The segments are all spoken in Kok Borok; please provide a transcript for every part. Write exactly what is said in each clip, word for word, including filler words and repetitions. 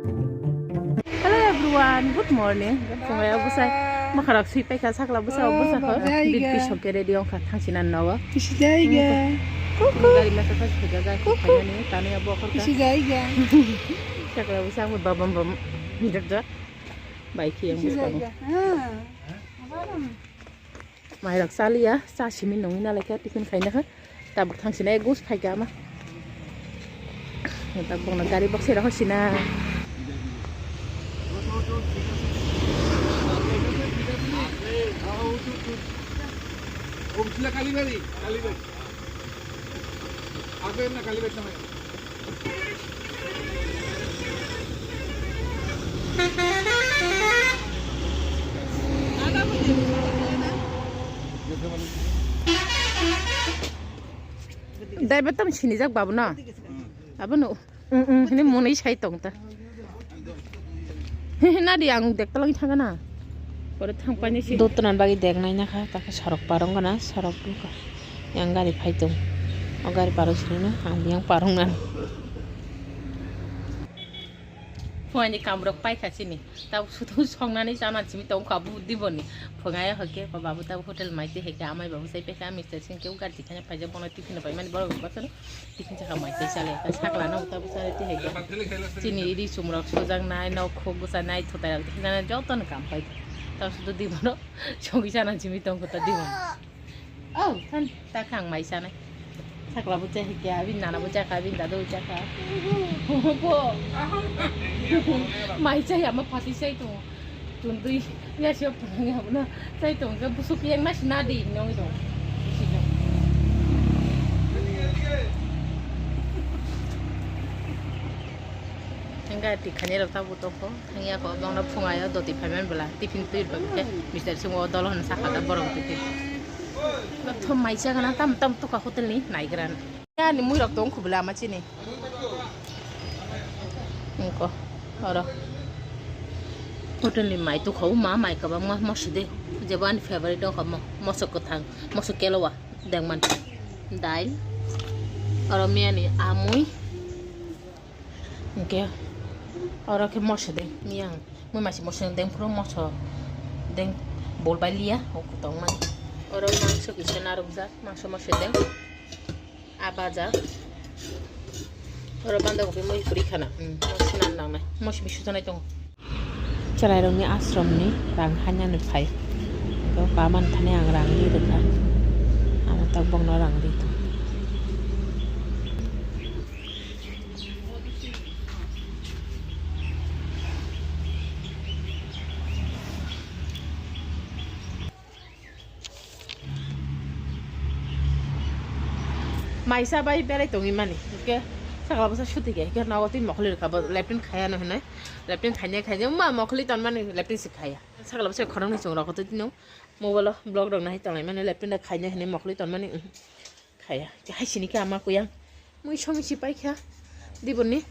Hello everyone, good morning. Phungai o bwsa makharok sui paikha, sakla bwsa o bwsa kho. Bit bisok ke ready ongkha, thangsi nan nogo. Isi jaiga. Gari masa pas khuja ga khainani tani abo khorka. Isi jaiga. Sakla bwsa ang babam bam. Jok jok. Bai khiyang bwsa. Mairok chaliya, cha simi nungwi nalaikha, tiffin khaina kha. Tabuk thangsinai gus phaikha ama. Tabuk bono gari boksai rok sina. Daiba tam sinijak babu na. Abono, mm, mm, hini mwnwi sai tong ta. Nadi ang dekta lagi thangana. Pore thang pani si. Dotnan bagi dek nai nakha, ta khe sorok parong gana, sorok nukha. Yang gari phai tong. O gari parong sini no, ang yang parong nan. Phuaini kamrok paikha chini. Tabuk sutung songnani chana chimi tongkha bu diboni. Phungai hoike ko babu tabuk hotel mai te heke amai babu sai pekha mister sing keu gari tikhanya phaijak bono tiffin paimani borok bachano tiffin chakha mai te chale ka sakla no tabuk chale te heke. Chini ri sumrok sujak nai nok khuk bwsa nai thutai rok tikhanya joto no kam pai. Tabuk sudu dibono songi chana chimi tongkha ta diboni. Oh, than, ta khang mai sanai. Sakla bo chai kya, abin nana bo chakha, abin dada bo chakha. Bo. Mai chai ama phati chai tongo. Tundui ya siya phang ya na. Chai tongo busuk yang mas na di nong do. Hingga tikhani rok ta butok ko. Thangya ko bangno phungayo doti phaiman bwla tiffin twi rwkha khe mister simo dolo hwn sakha da borok tiffin. Thom mai chagana tam tam tuka hotel ni naigrana. Ani mui rok tong khubla ama chini. Nko oro hotel ni mai tukha o ma mai kabangma mosi de jebo ani favorite dong kha mo mosok kwthang mosok kelowa dengman dal oro miyani amui. Hingke oro khe moso deng, miyang mui masi moso deng phuru moso deng bol bai liya o kotong mani. Oro mangso kisa narwkjak, mangso moso deng, a bajak. Oro banda kopi mui puri khana, hmm, moso nan nangnai, moso misi janai tongo. Chwrairokni ashramni rang hainani phai. Hwnkhe o kaman thani ang rang ri rwkha. Amo tak bokno rang ri tong. Maisa bai berai tongwi mani, hwnkhe sakla bwsa suti khe, hwnkhe nogo twi mokholi rwkha bo, lepin khaya no hinwi, lepin khainai khainai, ma mokholi tonmani lepin se khaya. Sakla bwsa khoroknwi chwng rokotwi tino, mobile o vlog rok nahai tonglai mani, lepin rok khainai hinwi mokholi tonmani, uhmm, khaya. Hai sini khe ama kuyang. Mui songwi si paikha diboni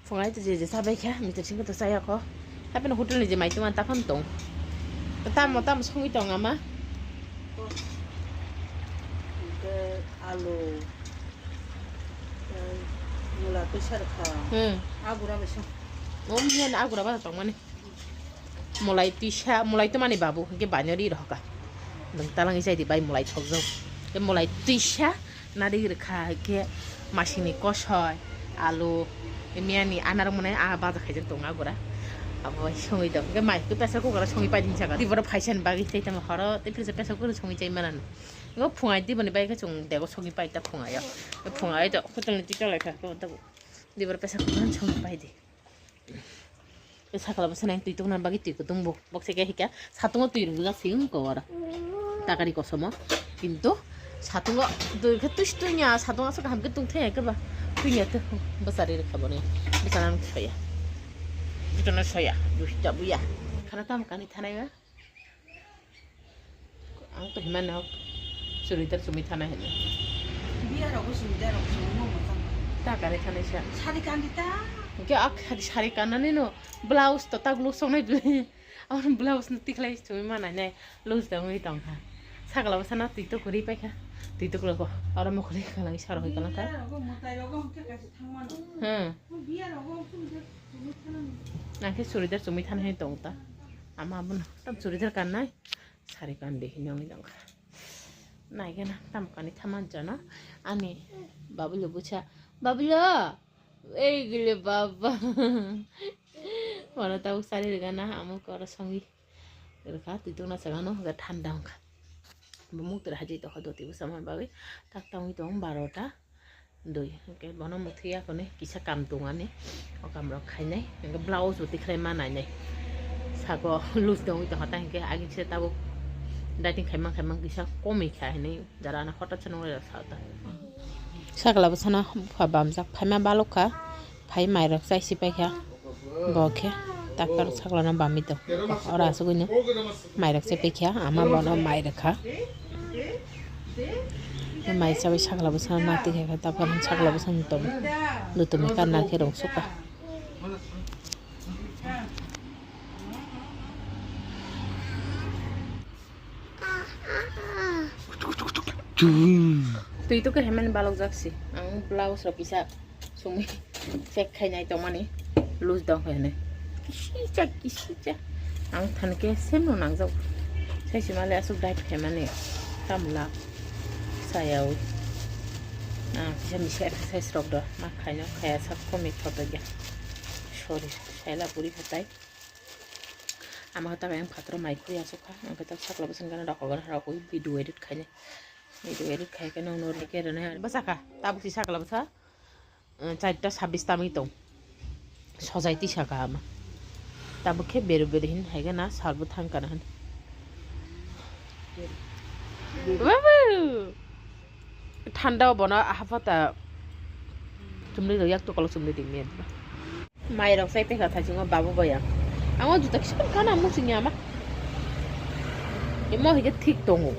phungai to je je chabaikha mister singkhe to chayakho. Hapheno hotel ni je mai tongma taphano tong. Tamo tamo songwi tong ama. Hwnkhe alu, tei mula tei serkha. Hmm. Agura bai song. Om hiyan agura ba tongmani. Mulai tisa, mulai to mani babu, hingke baino ri rohoka. Nwng talang isai di bai mulai thokjak. Ke mulai tisa, nari rikha, hingke masini kosoi, alu, miyani anarok mane a baja khaijak tongo agora. Abo songwi do, hingke mai ke pressure cooker o songwi pai din saka. Tiboro phaisa ni bagwi tei tamo horo, tei pressure cooker o songwi chai manani. Ngo phungai di boni bai ke chung dego songwi pai ta phungai o. Phungai do, kutung ni tikal lekha ko do. Tiboro pressure cooker o songwi pai di. Sakla bwsa nang twi tongna bagwi twi kutung bo. Bokse khe hika satungo twi rwjak si wngkha oro. Takari kosomo. Kintu satungo twi khe twi twi nya satungo aswk kaham khe tong thai khe ba. Twi nya twi bwsa ri rwkha boni. Bwsa nang thaya. Bwsa nang thaya. Dusta buya. Khana tam kani thanai ba. Ang to himano churitar chumui thana hino. Biya rogo churitar rok chumui mo mo tang. Ta kare thana sa. Sari kandi ta. Ke ak sari, sari kanani no blouse to tag lu songnai bli. Aur blouse no tikhlai chumui manai nai lose da wi tong kha. Sagla bwsa na twi to kuri pai kha. Twi tukloko aro mokoli kalang saro hoi kalang ka. Hmm. Nang khe churidar chumui thani hai tong ta. Ama abono tam churidar kannai. Sari kandi hinwi tong kha. Nai gana tam kani thaman jana. Ani babulo bucha. Babulo. Ei gile baba. Wala tabuk sari rigana amo koro songi. Rikha twi tongna sagano ga thanda wngkha. Bo muk tera hajai tokha doti bwsa man bagwi tak tangwi tong barota dui. Hwnkhe bono mukthwi yakoni kisa kam tongani o kam rok khainai. Hwnkhe blouse bo tikhlai ma nainai. Sako loose tongwi tongkha ta hwnkhe agin se tabuk dating khaimang khaimang kisa komwi kha hinwi. Jara na hota chano ya sa ta. Sakla bwsano bupha bamjak phaima balok kha. Phai mairok chai si paikha. Bo khe taktar saklano bamwi tong. Ora asugwino mairok chai paikha. Ama bono mai rwkha. Mai chawi sakla bwsano nati khaikha. Taphan sakla bwsano tong. Lutumi kanna khe rong sukha. Twi to khe hemani balok jak si. Ang blouse rok kisa sumui check khainai tongmani loose dong khe hwnwi. Kisicha, kisicha. Ang than khe sem no nangjak. Sai sima le aswk diet khaimani. Tamla sayawi. Ah, kisa misi exercise rok do. Ma khaino khaya sak komi photo ya. Sorry, saila puri khatai. Ama khe tabuk ang phataro mai khuri aswk kha, ang khe tabuk sakla bwswk gana rok rok rok video edit khainai, video edit khai khe nokno rw khe rwnai. Bwsa kha, tabuk si sakla bwsa, eh, charta sabis tamwi tong, sojai tisa kha ama. Tabuk khe beru beru hin hai gana sal bo thang kana hin. Babu! Thanda o bono hapata chumli rok yak to kolok chumli ring ya. Mai rok sai pekha thaisingo babu boya. Ang o juta kisa kana musing ya ma. Imo hige thik tongo.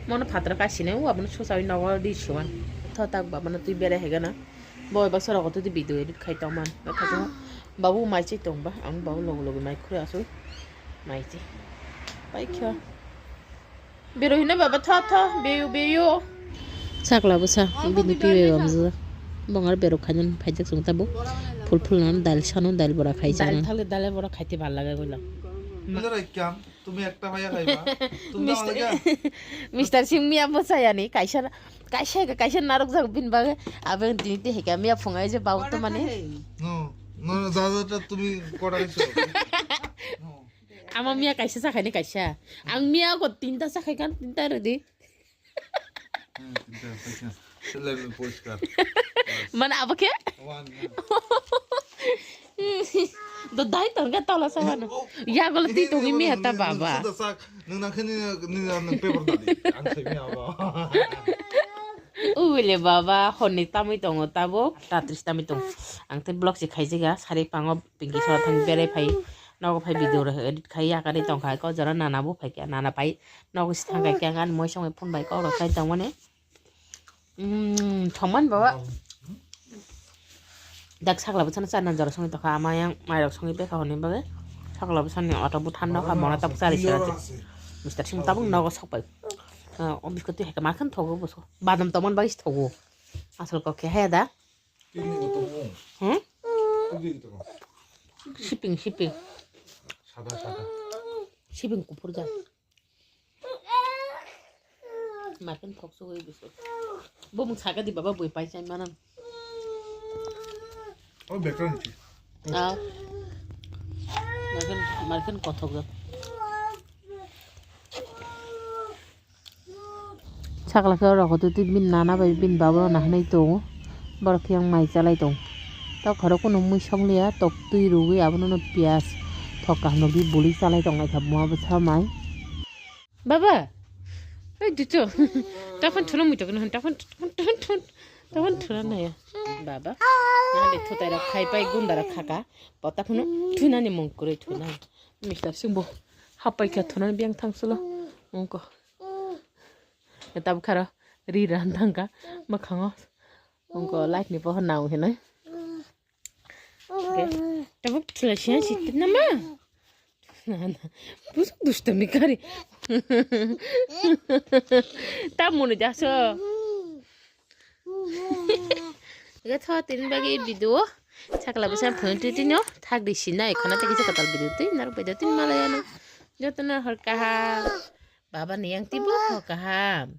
Mono phatra ka sine u abono sosa oi nogo di suan. Tho tak baba no twi bere hega na. Boy baksa rok twi video edit khai tong man. Babu mai chi tong ba. Ang babu logo logo mai khuri asoi. Mai chi. Pai kha. Bero hino baba tho tho beyo beyo. Sakla bwsa bini pibe bamjak. Bongar bero khainani phaijak chwng tabuk. Phul phul nang dal sano dal bora khai dal chana. Thale dal bora khaite bal lage goila. Mujhe ekam, tumi ekta bhaiya khaiba. Tumi mister sing miya bwsa yani kaisa kaisa kaisa narok jak bin bage. Abe dini te heka miya phungai je babu to mane. No, no, no, ja ja ta tumi koda kaiso. No. Ama miya kaisa sakhaini kaisa. Ang miya ko tinta sakhai kan tinta redi. Hmm, tinta sakhai. Selain poriskar. Mana apa ke? Wan, ya. Do dai tong ka tala sama no. Oh. Ya golo ti tongi miya ta baba. Sudah sak, nang nang kini ni nang paper tadi. Ang saya miya apa? Ule baba honni tamwi tongo tabuk tatris tamwi tong. Ang te vlog si khaijiga sari pango pinki sora thang berai phai. Nogo phai video rok edit khai yakari tongkha ko jora nana bo phai kya nana phai nogo si thang kai kya gan moi songwi phone bai kok rok khai tongmani. Thongman baba. Dak sakla bwsano charna jora songwi tongkha ama yang mai rok songwi bekha honni bagwi sakla bwsani auto bo than nokha mona tabuk chari sera. Mister sing tabuk nogo sok pai. O biskot twi hai khe ma khan thogo bwswk badam tongmani bagwi si thogo. Asol kok khe haya da. Hmm? Siping, siping. Sada, sada. Siping kuphur jak. Makin thok sugui bisu. Bo mung saga di baba bui pai chai manan. Oh, bekran chi. Ah. Makin, makin kothok jak. Sakla khe oro kotor twi bini nana bai bini baba rok naharnai tongo. Borok khe yang mai chalai tongo. Tok khoro kunu mui song liya, tok twi rwgwi abono no piyaj thok kaham rwgwi buli chalai tong lai kha buma bwsa mai. Baba, oi ducho, taphon thuno mui tokno hwn, taphon, taphon, taphon, taphon thuno naya. Baba, nahale thutai rok khai pai gunda rok khaka, pota phunu thunani mung kwrwi thuna. Mister singbo hapai kha thunani biyang thangsulo, ungko. Tabuk kharo ri ran thangkha mwkhango. Ungko light ni pohor nang hinoi. Tabuk thula siya sitir nama. Busuk dustami kari. Tamoni jaso. Ega tho tini bagi video. Sakla bwsa phone titi no thak di sinai khana tiki sa katal video twi narok bai do tin malaya no. Joto no hor kaham. Baba ni yang tibo hor kaham.